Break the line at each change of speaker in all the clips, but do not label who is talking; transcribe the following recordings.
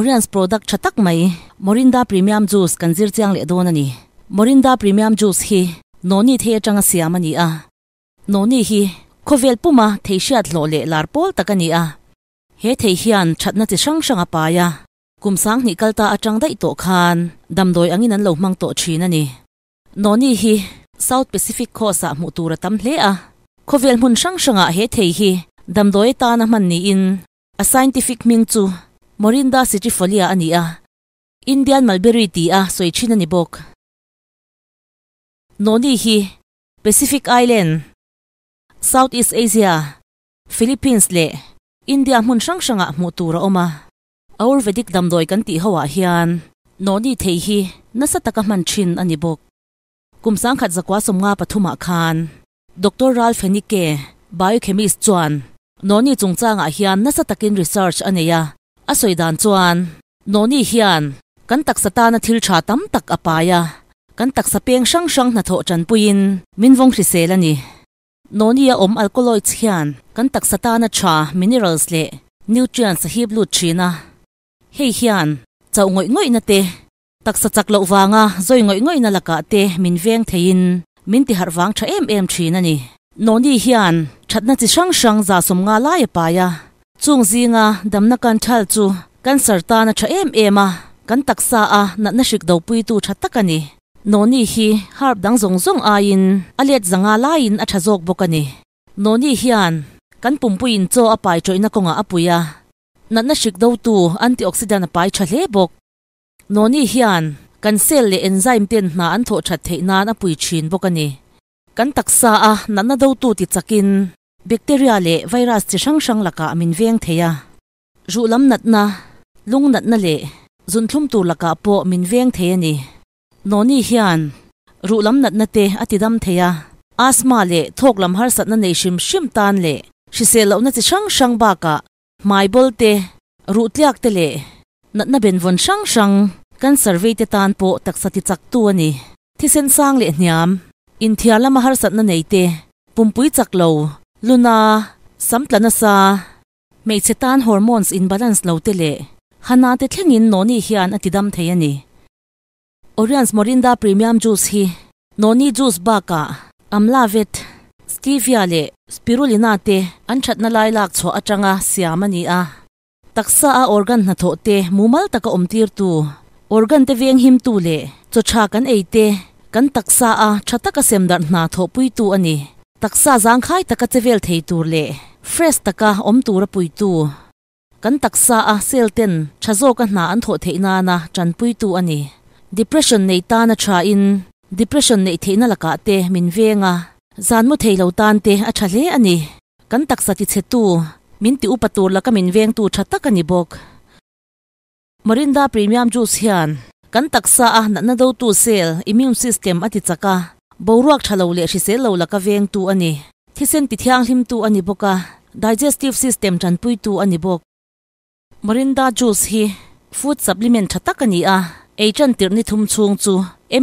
Oriens product tha tak mai Morinda Premium Juice kan zir chiang leh dawn a ni. Morinda Premium Juice hi noni thei atanga siam a ni a. Noni hi khawvel puma thei hriat hlawh leh lar pawl tak a ni a. He thei hian thatna chi hrang hrang a pai a. Kum sanghnih kal ta atang daih tawh khan damdawi angin an lo hmang tawh thin a ni. Noni hi South Pacific Coast ah hmuh tur a tam hle a. Khawvel hmun hrang hrangah he thei hi damdawi atana hman niin a scientific hming chu Morinda citrifolia a ni a, Indian mulberry ti a sawi thin a ni bawk. Noni hi Pacific Island, South East Asia, Philippines leh India hmun hrang hrangah hmuh tur a awm a. Ayurvedic damdawi kan tih hoah hian noni thei hi nasa taka hman thin a ni bawk. Kum 1953 ah khan Doctor Ralph Hennike, biochemist chuan noni chungchangah hian nasa takin research a nei a. A sawi dan chuan noni hian kan taksa tana thil tha tam tak a pai a, kan taksa peng hrang hrang hnathawh tanpuiin min vawng hrisel a ni. Noni a awm alkaloids hian kan taksa tana tha minerals leh nutrients a hip lut thin a. Hei hian chauh ngawih ngawihna te, Taksa chak loh vanga zawi ngawih ngawihna lakah te min veng theiin min ti harh vang tha em em thin a ni. Noni hian thatna chi hrang hrang 150 lai a pai a, chung zinga damna kan thal chu cancer tan a tha em em a, kan taksa a natna hrik dopuitu tha tak a ni. Noni hi herb dang zawng zawng aiin a let 500 laiin a tha zawk bawk a ni. Noni hian kan pumpuiin chaw a pai tawihna kawngah a pui a, natna hrik dotu antioxidant a pai tha hle bawk. Noni hian kan cell leh enzyme ten hna an thawh that theih nan a pui thin bawk a ni. Kan taksa a natna dotu ti chakin bacteria leh virus chi hrang hrang lakah min veng thei a. Ruh lam natna, lung natna leh zunthlum tur lakah pawh min veng thei a ni. Noni hian ruh lam natna te a ti dam thei a, asthma leh thawk lam harsatna nei hrim hrim tan leh hrisel lohna chi hrang hrang bakah Hmai bawl te, ruh tliak te leh natna benvawn hrang hrang cancer vei te tan pawh taksa ti chak tu a ni. Thisen sang leh hniam, inthiar lama harsatna nei te, pumpui chak lo, luna, sam tla nasa, hmeichhe tan hormones in balance lo te leh hana te thlengin noni hian a ti dam thei a ni. Oriens Morinda Premium Juice hi noni juice bakah amla vet, stevia leh spirulina te an thatna lai lak chhuah atanga siam a ni a. Taksa a organ hnathawh te mumal taka awm tirtu, organ te veng himtu leh chaw tha kan ei te kan taksa a tha taka sem darh hna thawhpuitu a ni. Taksa zangkhai taka chevel thei tur leh fresh taka awm tura puitu. Kan taksa a cell ten tha zawka hna an thawh theih nana tanpuitu a ni. Depression nei tan a tha in depression neih theihna lakah te min veng a, zan mu thei lo tan te a tha hle a ni. Kan taksa ti chhetu, min ti upa tur laka min vengtu tha tak a ni bawk. Morinda Premium Juice hian kan taksa a natna dotu cell, immune system, a ti chak a, boruak tha lo leh hrisel lo laka vengtu a ni. Thisen ti thianghlimtu a ni bawk a, digestive system tanpuitu a ni bawk. Morinda juice hi food supplement tha tak a ni a, ei tan tirh ni thum chhung chu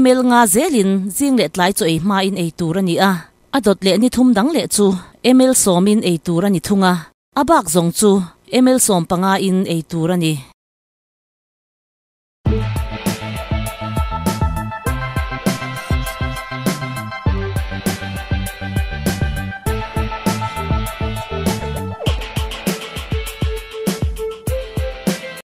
ml nga zelin zing leh tlai chaw ei hmain ei tur a ni a, a dawt leh ni thum dang leh chu ml sawmin ei tur a ni thung a, a bak zawng chu ml 15 in ei tur a ni.